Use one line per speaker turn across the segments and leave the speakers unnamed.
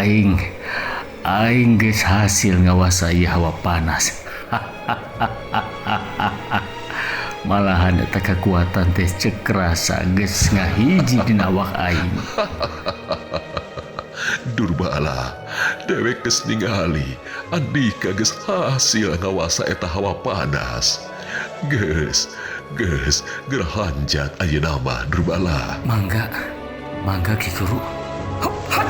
Aing aing geus hasil ngawasai hawa panas. Malahan eta kekuatan teh cek rasa geus ngahiji dina awak aing.
Durbala, dewek geus ningali Andika geus hasil ngawasa eta hawa panas. Geus, geus geura hanjat ayeuna mah Durbala.
Mangga, mangga Ki Guru. Hop, hat.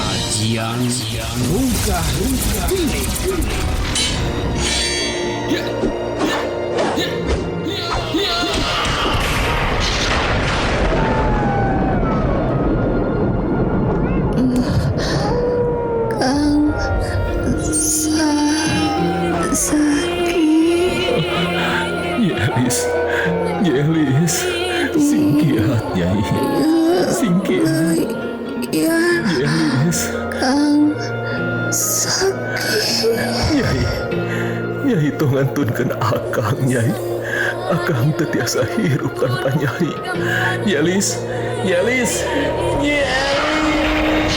Ajian Rungkah Geni.
Kang sakit.
Nyi Elis, Nyi Elis, sing kiat Nyai, sing kiat.
Ya,
Nyi Elis,
Kang sakit.
Nyai, Nyai tong ngantunkeun akang Nyai. Akang teu tiasa hirup tanpa Nyai. Nyi Elis, Nyi Elis, Nyi Elis.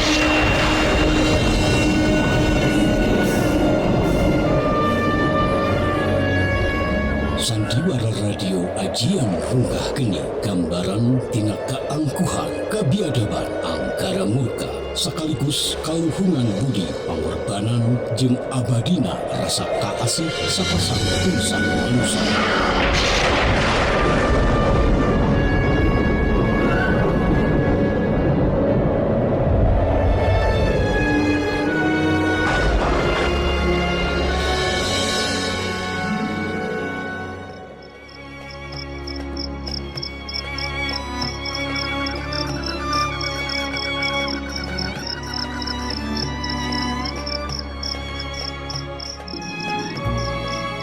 Sandiwara Radio Ajian Rungkah Geni, gambaran tina kaangkuhan, kabiadaban, angkara murka sekaligus kaluhungan budi, pangorbanan jeung abadina rasa kaasih sapasang insan manusia.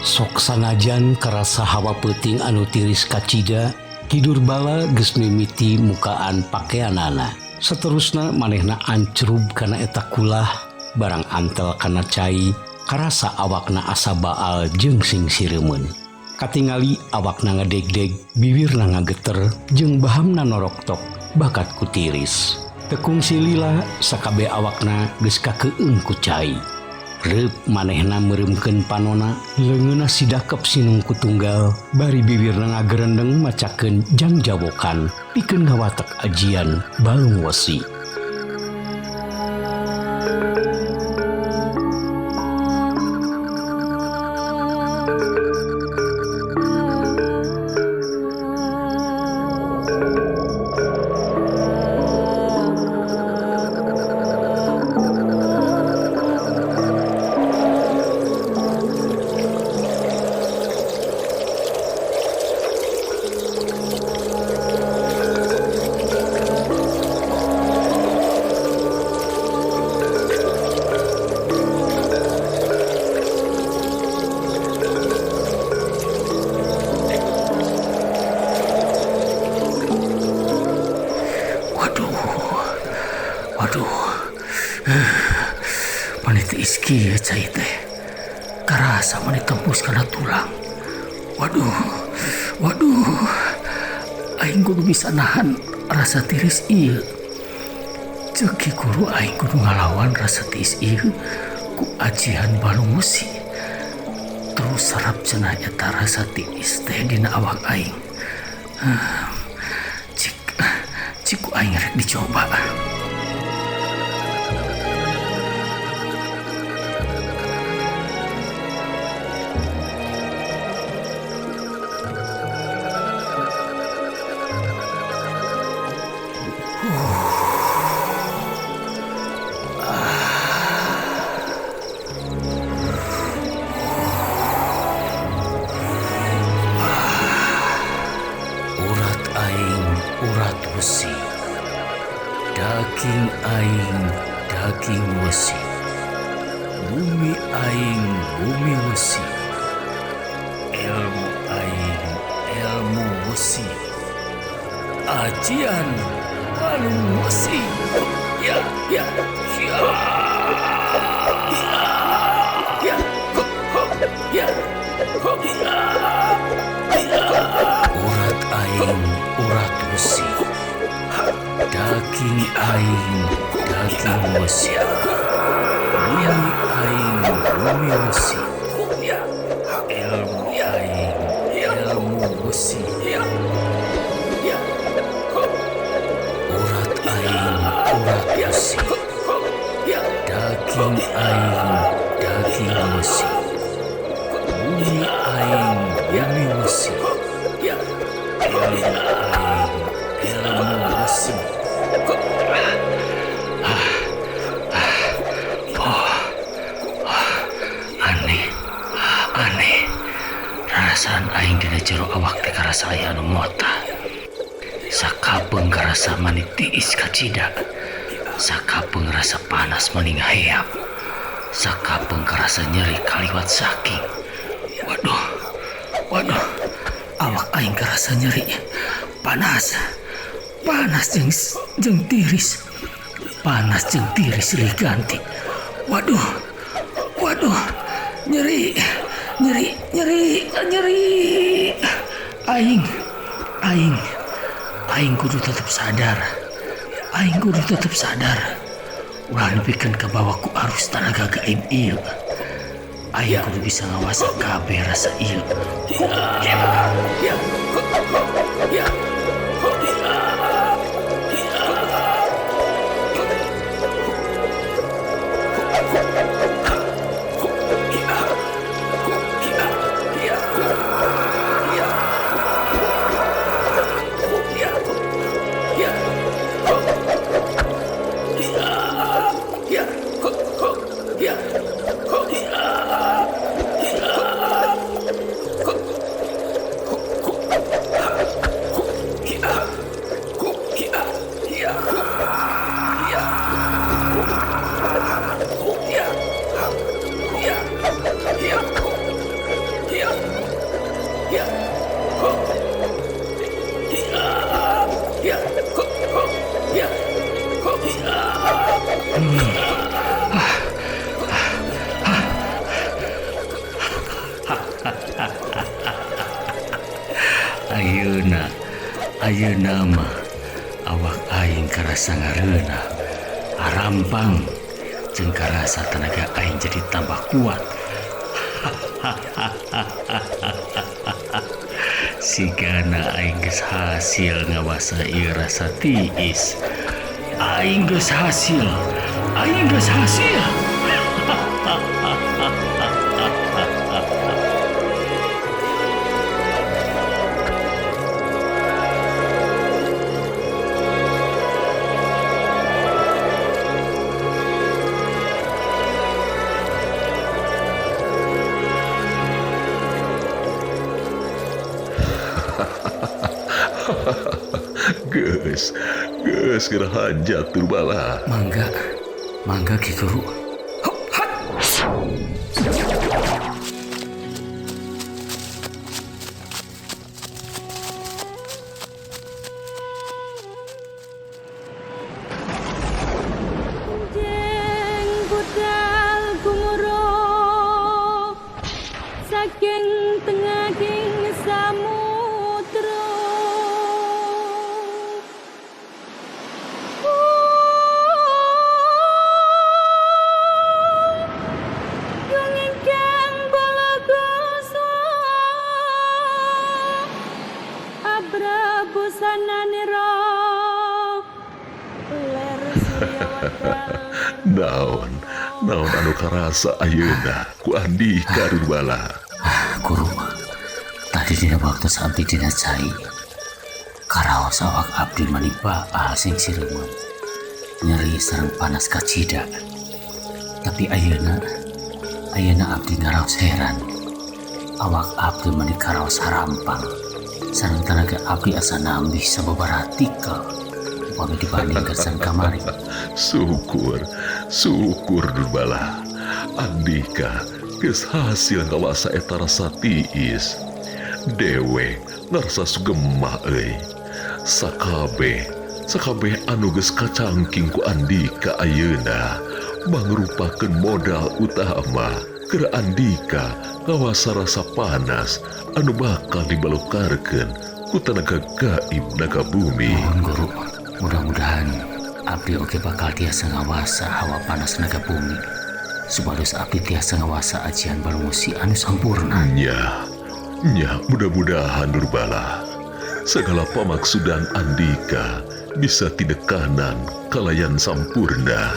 Sok sanajan karasa hawa peuting anu tiris kacida, Ki Durbala geus mimiti mukaan pakeanana. Seterusna manehna ancrub kana eta kulah, barang antel kana cai, karasa awakna asa baal jeung sing sireumeun. Katingali awakna ngadegdeg, biwirna ngageter, jeung bahamna noroktok bakat ku tiris. Teu kungsi lila sakabeh awakna geus kakeung ku cai. Reup manehna meureumkeun panona, leungeunna sidakep sinungku tunggal, bari biwirna ngagerendeng macakeun jangjawokan pikeun ngawatek ajian balung wesi.
Waduh, waduh. Mani tiis kieu cai teh. Karasa mani tembus kana tulang. Waduh, waduh. Aing kudu bisa nahan rasa tiris ieu. Ceuk Ki Guru aing kudu ngalawan rasa tiis ieu ku ajian balung wesi. Terus sarap cenah eta rasa tiis teh dina awak aing. Cik, cik ku aing rek dicoba. Urat aing urat wesi, daging aing daging wesi, bumi aing bumi wesi, ilmu aing ilmu wesi, ajian balung wesi. Ya, ya, ya, ya, ya, ya. aing urat besi. Daging aing daging besi. Bumi aing bumi besi. Ilmu aing ilmu besi. Urat aing urat besi. Daging aing daging besi. Bumi aing bumi besi. Ilmu aing ilmu besi. Aneh, aneh. Rasaan aing dina jero awak teh karasa aya anu motah. Sakapeung karasa mani tiis kacida. Sakapeung rasa panas mani ngaheap. Sakapeung karasa nyeri kaliwat saking. Waduh, waduh. Awak aing karasa nyeri. Panas. Panas jeung tiris. Panas jeung tiris silih ganti. Waduh. Waduh. Nyeri. Nyeri, nyeri, nyeri. Aing, aing, aing kudu tetep sadar. Aing kudu tetep sadar. Ulah nepikeun ka bawa ku arus tanaga gaib ieu. Aing kudu bisa ngawasa kabeh rasa ieu. Ayeuna, ayeuna mah awak aing karasa ngareunah, harampang jeung karasa tenaga aing jadi tambah kuat. Sigana aing geus hasil ngawasa ieu rasa tiis. Aing geus hasil, aing geus hasil.
Geus, geus geura hanjat Durbala.
Mangga, mangga Ki Guru. Hop, hat.
Jeng budal gumuruh saking tengahing samudra.
Naon, naon anu karasa ayeuna ku Andika Durbala.
Guru, tadi dina waktu abdi dina cai karaos awak abdi mani baal sing sireumeun. Nyeri sareng panas kacida. Tapi ayeuna, ayeuna abdi ngaraos heran. Awak abdi mani karaos harampang. Sareng tenaga abdi asa nambih sababaraha tikel upami dibandingkan sareng kamari.
Syukur, syukur Durbala. Andika geus hasil ngawasa eta rasa tiis. Dewe ngarasa sugemah euy. Sakabeh, sakabeh anu geus kacangking ku Andika ayeuna mangrupakeun modal utama keur Andika ngawasa rasa panas anu bakal dibalukarkeun ku tenaga gaib naga bumi.
Mohon guru, mudah-mudahan abdi oge bakal tiasa ngawasa hawa panas naga bumi. Supados abdi tiasa ngawasa ajian balung wesi anu sampurna.
Nya, nya mudah-mudahan Durbala. Segala pamaksudan Andika bisa tidekanan kalayan sampurna.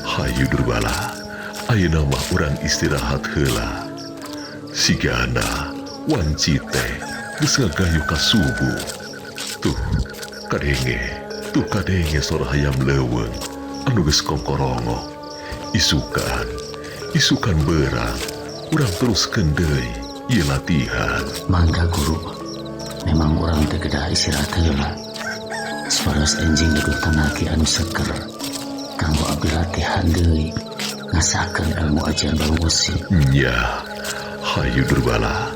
Hayu Durbala, ayeuna mah urang istirahat heula. Sigana wanci teh geus ngagayuh ka subuh. Tuh kadenge sora hayam leuweung anu geus kongkorongo. Isukan, isukan berang, urang teruskeun deui ieu latihan.
Mangga guru, memang urang teh kedah istirahat heula. Supados enjing gaduh tanagi anu seger kanggo abdi latihan deui ngasakeun ilmu ajian balung wesi.
Nya, hayu Durbala.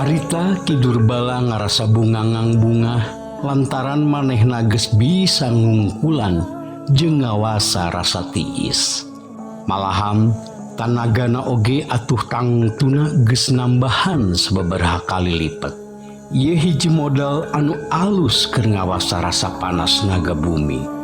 Harita Ki Durbala ngarasa bungangang bungah lantaran manehna geus bisa ngungkulan jeung ngawasa rasa tiis. Malahan tanagana oge atuh tangtuna geus nambahan sababaraha kali lipet. Ieu hiji modal anu alus keur ngawasa rasa panas naga bumi.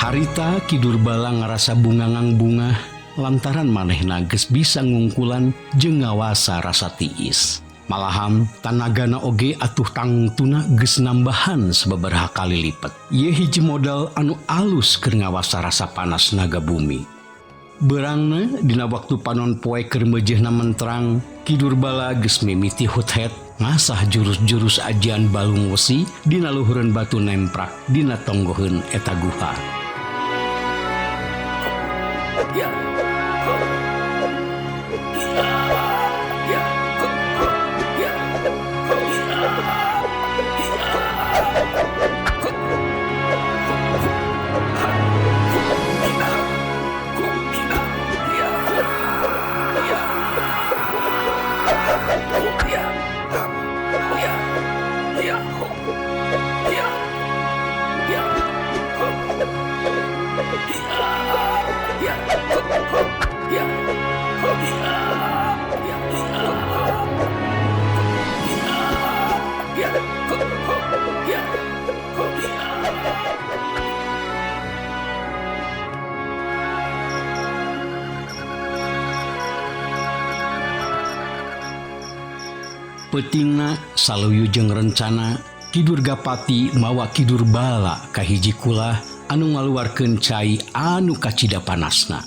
Harita Ki Durbala ngarasa bungangang bungah lantaran manehna geus bisa ngungkulan jeung ngawasa rasa tiis. Malahan tanagana oge atuh tangtuna geus nambahan sababaraha kali lipet. Ieu hiji modal anu alus keur ngawasa rasa panas naga bumi. Beurangna dina waktu panon poe keur meujeuhna menterang, Ki Durbala geus mimiti huthet ngasah jurus-jurus ajian balung wesi dina luhureun batu nemprak dina tonggoheun eta guha.
Ya. Ya. Ya.
Peutingna saluyu jeung rencana Ki Durgapati mawa Ki Durbala ka hiji kulah anu ngaluarkeun cai anu kacida panasna.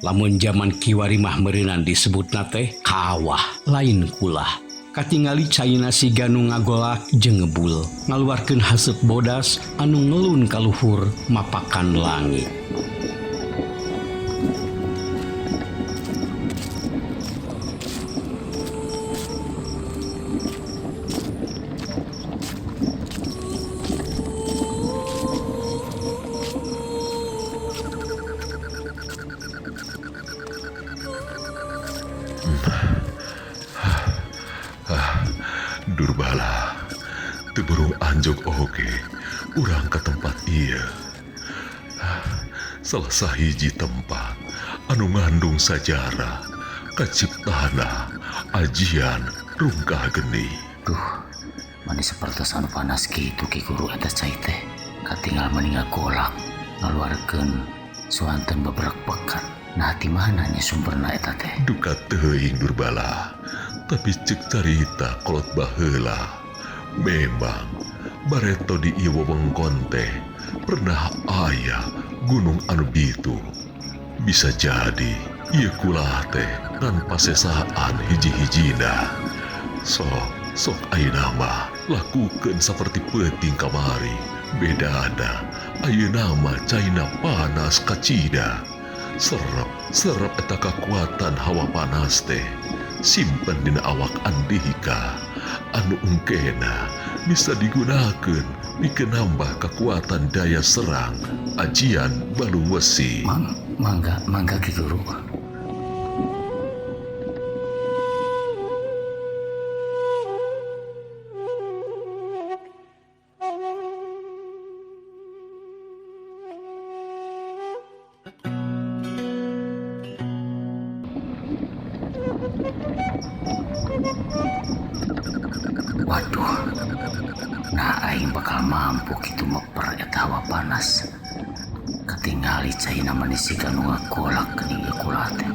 Lamun jaman kiwari mah meureunan disebutna teh kawah lain kulah. Katingali caina siga nu ngagolak jeung ngebul, ngaluarkeun haseup bodas anu ngelun ka luhur mapakan langit.
Durbala, teu burung anjog oge urang ka tempat ieu. Salah sahiji tempat anu ngandung sajarah kaciptana ajian rungkah geni.
Duh, mani sapertos anu panas kitu Ki Guru eta cai teh. Katinggal mani ngagolak ngaluarkeun suanten beberek pekan. Nah ti mana nya sumberna eta teh?
Duka teuing Durbala, tapi cek carita kolot baheula. Memang bareto di ieu wewengkon teh pernah aya gunung anu bitu. Bisa jadi ieu kulah teh ngan pasesaan hiji-hijina. Sok, sok ayeuna mah lakukeun saperti peuting kamari. Bedana ayeuna mah caina panas kacida. Serep, serep eta kakuatan hawa panas teh. Simpen dina awak andika anu engkena bisa digunakeun pikeun nambah kekuatan daya serang ajian balung wesi.
Mangga, mangga Ki Guru. Waduh, nah aing bakal mampu kitu meper eta hawa panas. Katingali caina manis siga nu ngagolak geuning ieu kulah teh.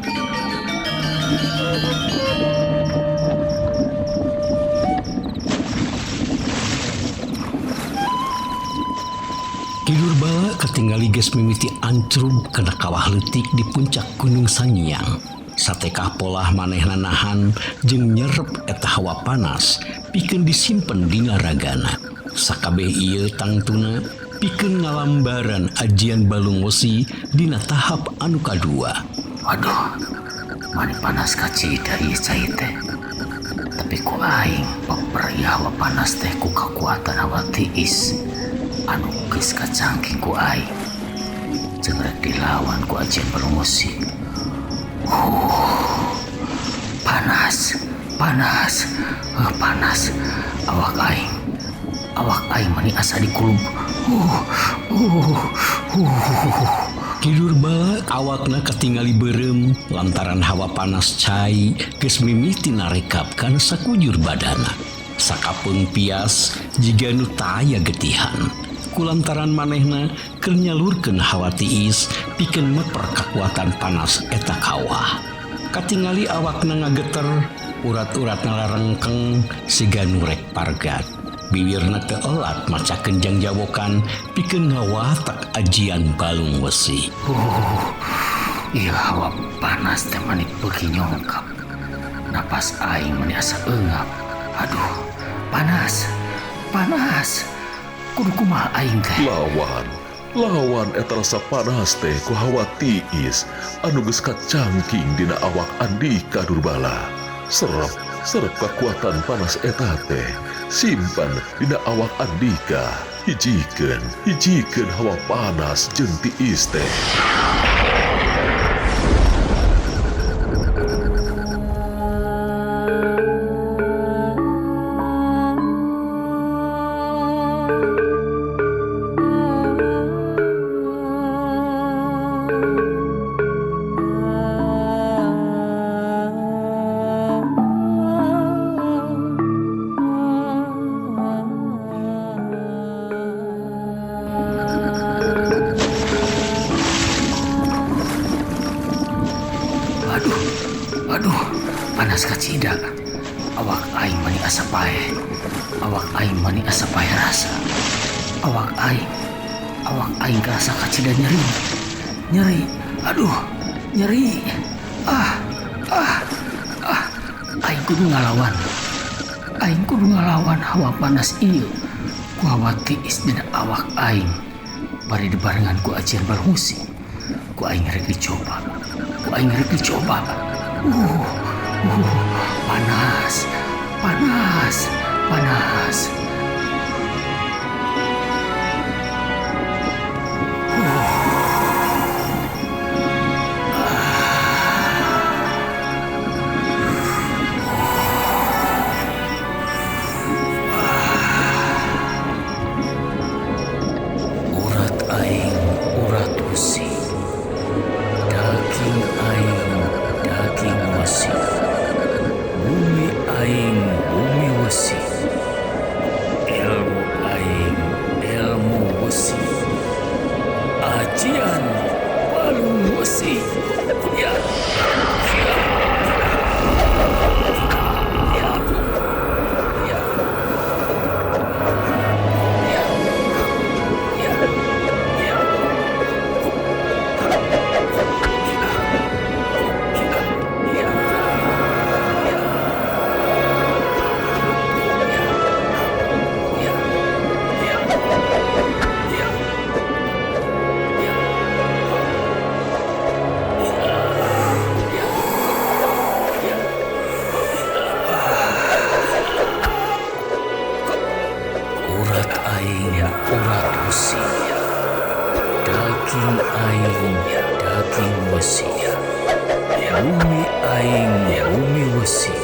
Ki Durbala katingali geus mimiti ancrub kana kawah leutik di puncak Gunung Sangiang. Satekah polah manehna nahan jeung nyerep eta hawa panas pikeun disimpen dina ragana. Sakabeh ieu tangtuna pikeun ngalambaran ajian balung wesi dina tahap anu kadua.
Waduh, mani panas kacida ieu cai teh. Tapi ku aing peper ieu hawa panas teh ku kakuatan hawa tiis anu geus kacangking ku aing. Jeung rek dilawan ku ajian balung wesi. Panas, panas, panas. Awak aing mani asa dikulub.
Ki Durbala awakna katingali beureum lantaran hawa panas cai geus mimiti narekap kana sakujur badana. Sakapeung pias jiga nu taya getihan. Kulantaran manehna keur nyalurkeun hawa tiis pikeun meper kakuatan panas eta kawah. Katingali awakna ngageter, urat-uratna larengkeng siga nu rek pargat. Biwirna teu elat macakeun jangjawokan pikeun ngawatak ajian balung wesi.
Ieu hawa panas teh mani beuki nyongkap. Napas aing mani asa eungap. Aduh, panas, panas. Kudu kumaha aing teh?
Lawan, lawan eta rasa panas teh ku hawa tiis anu geus kacangking dina awak andika Durbala. Serep, serep kakuatan panas eta teh simpan dina awak andika. Hijikeun, hijikeun hawa panas jeung tiis teh.
Aduh, panas kacida. Awak aing mani asa paeh. Awak aing mani asa paeh rasa. Awak aing kerasa kacida nyeri. Nyeri. Aduh, nyeri. Ah, ah, ah. Aing kudu ngalawan. Aing kudu ngalawan hawa panas ieu. Ku hawa tiis dina awak aing. Bari dibarengan ku ajian balung wesi. Ku aing rek dicoba. Ku aing rek dicoba. Panas, panas, panas. Urat aing, urat besi. Daging aing. Urat besi. Daging aing daging besi. Bumi aing bumi besi.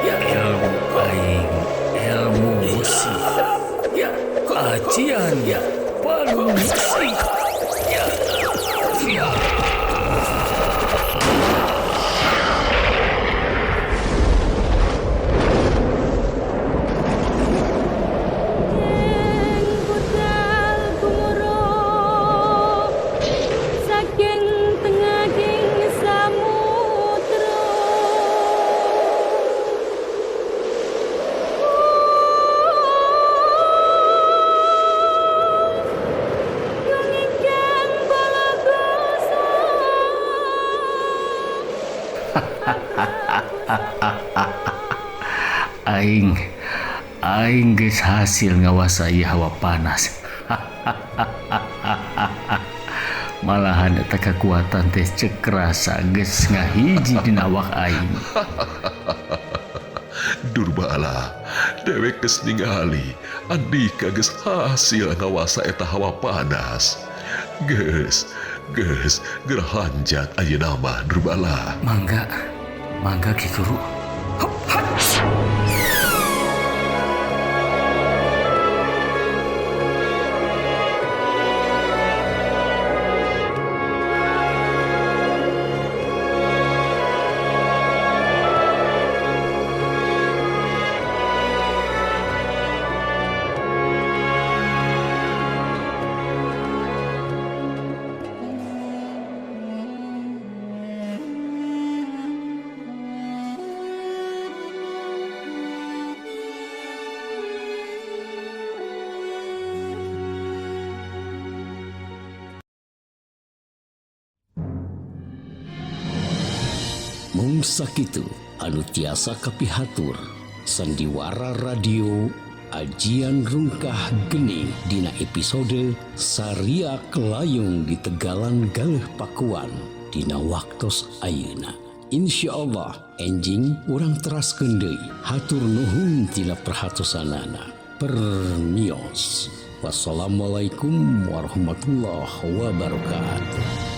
Ilmu aing ilmu besi. Ajian palu besi. Aing geus hasil ngawasai hawa panas. Malahan eta kekuatan teh cek rasa geus ngahiji dina awak aing.
Durbala, dewek geus ningali Andika geus hasil ngawasa eta hawa panas. Geus, geus geura lanjat ayeuna mah Durbala.
Mangga, mangga Ki Guru. Hop, hat.
Mung sakitu anu tiasa kapihatur sandiwara radio ajian rungkah geni dina episode Sariak Layung di Tegalan Galeh Pakuan dina waktos ayeuna. Insyaallah enjing urang teraskeun deui. Hatur nuhun tina perhatosanana. Permios. Wassalamualaikum warahmatullahi wabarakatuh.